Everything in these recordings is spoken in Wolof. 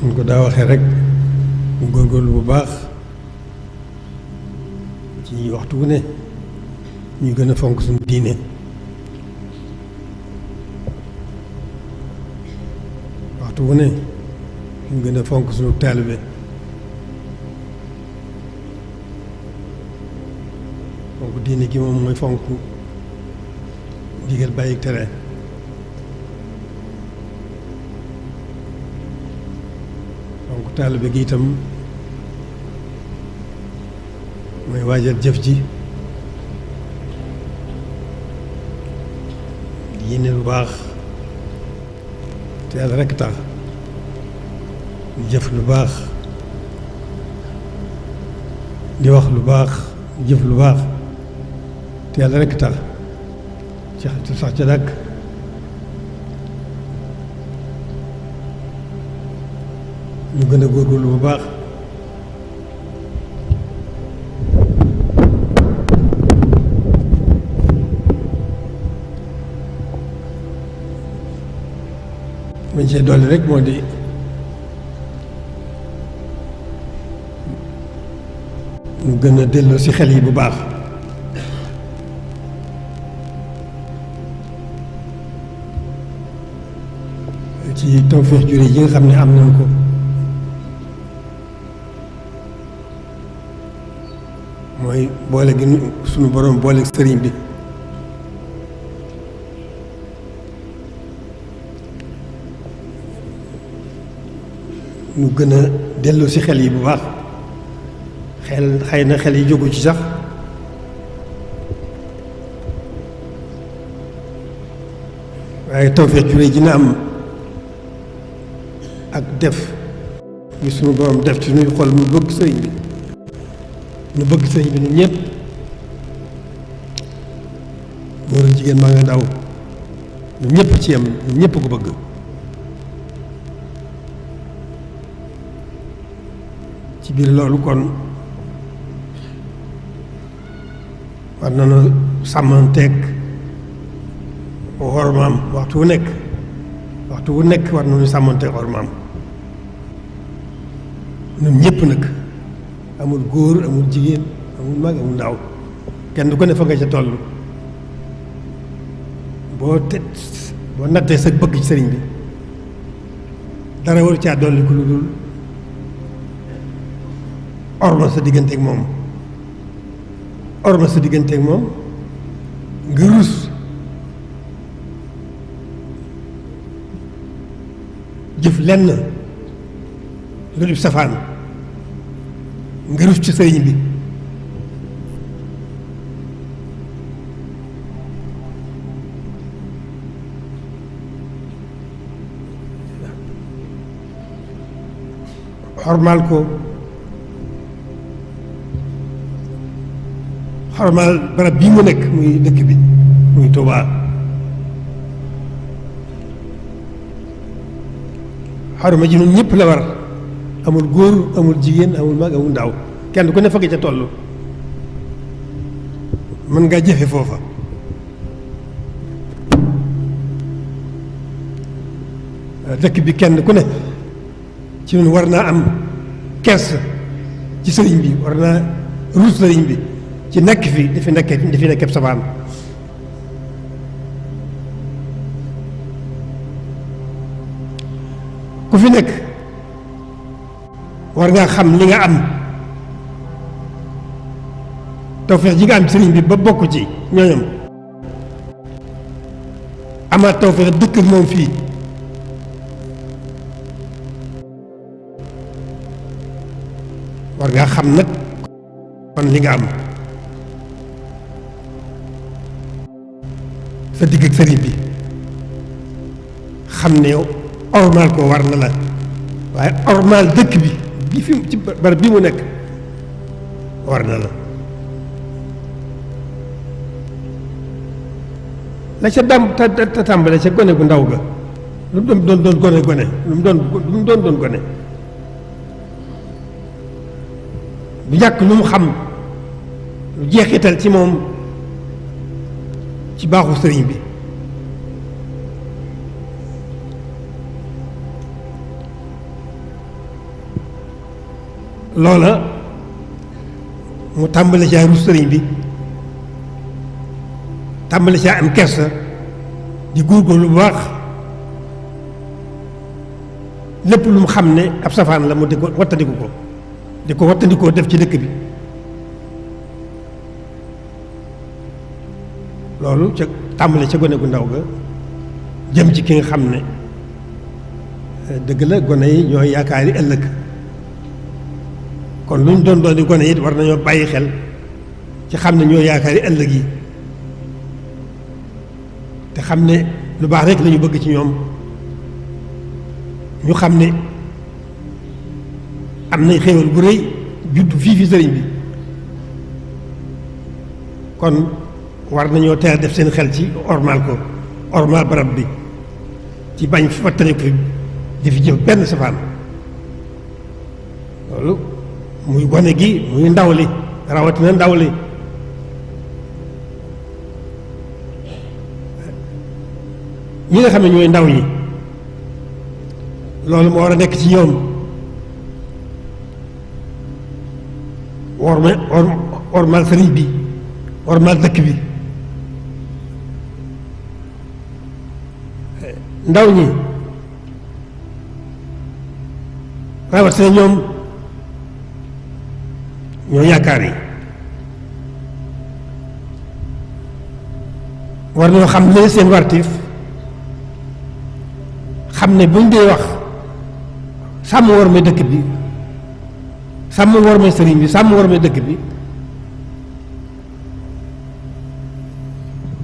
ñu ko daa waxee rek ñu góorgóorlu bu baax ci waxtu wu ne ñu gën a fonk suñu diine waxtu wu ne ñu gën a fonk suñu taalibe fonk diine gi moom mooy fonk digal bàyyi tere fonk taalibe gi itam mooy waajal jëf ji di yéene lu baax te yàlla rekk tax di jëf lu baax di wax lu baax di jëf lu baax te yàlla rekk tax ci sax ca dàkk ñu gën a góorgóorlu bu baax mañ see dolli rek moo di ñu gën a delloo ci xel yi bu baax ci tawfeex jure yi nga xam ne am nañ ko mooy boole gi sunu borom boole sëriñ bi ñu gën a delloo ci xel yi bu baax xel xëy na xel yi jógu ci sax waaye tawfeex jure ji na am ak def bi sunu borom def ci nuy xol mu bëgg sëriñ bi ñu bëgg sëriñ bi ñun ñëpp góor ak jigéen maa nga daw ñun ñëpp ci yem ñun ñëpp ko bëgg ci biir loolu kon war nañu sàmmanteeg wormaam waxtu wu nekk war nañu sàmmanteeg wormaam ñun ñëpp nag amul góor amul jigéen amul mag amul ndaw kenn ku ne fa nga ca toll boo nattee sa bëgg ci sëriñ bi dara waru caa dolli ku lu dul orma sa digganteeg moom nga rus jëf lenn lu dul safaan nga rus ci sëriñ bi xormaal ko xormaal barab bii mu nekk muy dëkk bi muy Tuubaa xorma ji ñun ñëpp la war amul góor amul jigéen amul mag amul ndaw kenn ku ne fagg ca toll mën ngaa jëfe foofa dëkk bi kenn ku ne ci ñun war naa am kersa ci sëriñ bi war naa ruus sëriñ bi ci nekk fi di fi nekkee sabaan ku fi nekk war ngaa xam li nga am tawfeex ji nga am sëriñ bi ba bokk ci ñooñam amaat tawfeex dëkk ak moom fii war ngaa xam nag kon li nga am sa digg ak sëriñ bi xam ne yow ormaal ko war na la waaye ormaal dëkk bi fi ci barab bi mu nekk war na la la ca ta tàmbale ca gone gu ndaw ga lu mu doon gone lu mu doon gone bu ñàkk lu mu xam lu jeexital ci moom ci baaxu sëriñ bi loola mu tàmbali caa rus sëriñ bi tàmbali caa am kersa di góorgóorlu bu baax lépp lu mu xam ne ab safaan la mu di ko wattandikoo def ci dëkk bi loolu ca tàmbali ca gone gu ndaw ga jëm ci ki nga xam ne dëgg la gone yi ñooy yaakaari ëllëg kon lu ñu doon di gone it war nañoo bàyyi xel ci xam ne ñooy yaakaari ëllëg yi te xam ne lu baax rek lañu bëgg ci ñoom ñu xam ne am nay xéewal bu rëy juddu fii fi sëriñ bi kon war nañoo teel def seen xel ci ormal barab bi ci bañ fattali ko fi di fi jëf benn safaan loolu muy gone gi muy ndaw li rawatina ndaw li ñi nga xam ne ñooy ndaw ñi loolu moo war a nekk ci ñoom ormal sëriñ bi ormal dëkk bi ndaw ñi rawatina ñoom ñoo yaakaar yi war nañoo xam ne seen wartiif xam ne buñ dee wax sàmm war may dëkk bi sàmm war may sëriñ bi sàmm war may dëkk bi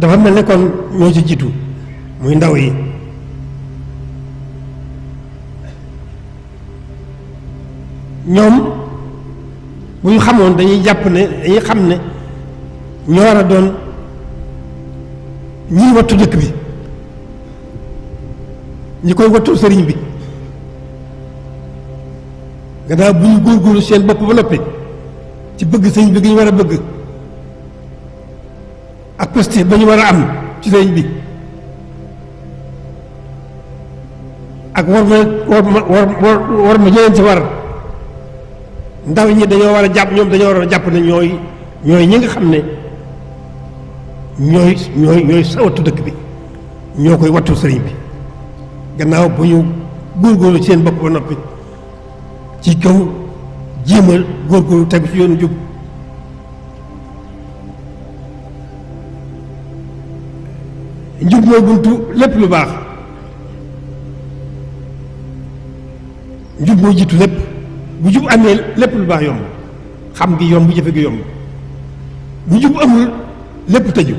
dafa mel ne kon ñoo ci jiitu muy ndaw yi ñoom bu ñu xamoon dañuy xam ne ñoo war a doon ñii wattu dëkk bi ñi koy wattu sëriñ bi gannaaw bu ñu góorgóorlu seen bopp ba noppi ci bëgg sëriñ bi gi ñu war a bëgg ak posté ba ñu war a am ci sëriñ bi ak war ma jëleen ci war ndaw ñi dañoo war a jàpp ñoom dañoo war a jàpp ne ñooy ñi nga xam ne ñooy sa wattu dëkk bi ñoo koy wattu sëriñ bi gannaaw bu ñu góorgóorlu seen bopp ba noppi ci kaw jéemal góorgóorlu tegu ci yoonu jub njub mooy buntu lépp lu baax njub mooy jiitu lépp bu jub amee lépp lu baax yomb xam gi yomb jëfe gi yomb bu jub amul lépp tëju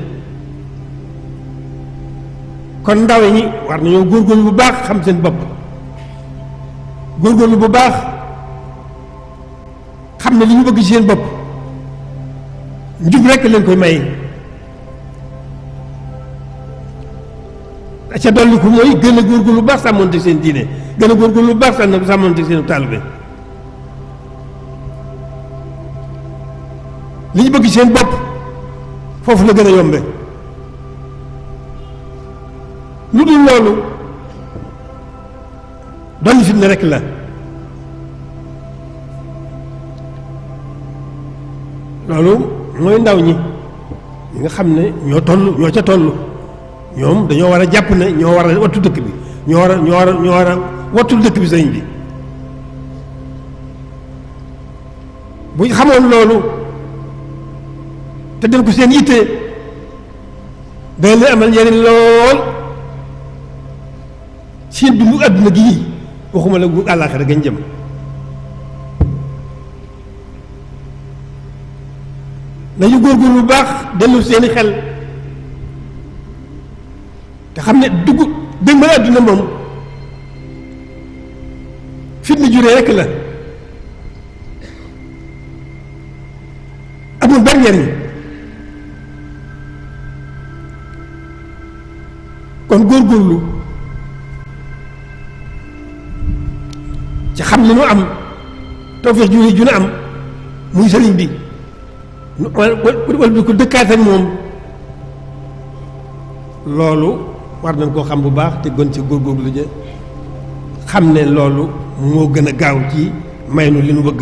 kon ndaw ñi war nañoo góorgóorlu bu baax xam seen bopp góorgóorlu bu baax xam ne li ñu bëgg ci seen bopp njub rekk leen koy may ca dolli ko mooy gën a góorgóorlu bu baax sàmmonte seen diine gën a góorgóorlu bu baax sàmmonte seen taalibe li ñu bëgg ci seen bopp foofu la gën a yombe lu dul loolu dolli fitna rekk la loolu mooy ndaw ñi nga xam ne ñoo ca toll ñoom dañoo war a jàpp ne ñoo war a wattu dëkk bi ñoo war a wattul dëkk bi sëñ bi bu ñu xamoon loolu te def ko seen yitte dana leen amal njëriñ lool seen dundu àdduna gii waxuma la gu àllaaxira gañ jëm nañu góorgóorlu bu baax dellu seeni xel te xam ne dëgg ma àdduna moom fitna juree rekk la amul benn njariñ kon góorgóorlu ci xam li nu am tawfeex ju nu am muy sëriñ bi wala bi ko dëkkaat ak moom loolu war nañ koo xam bu baax te gën ci góorgóorlu ja xam ne loolu moo gën a gaaw ci may nu li nu bëgg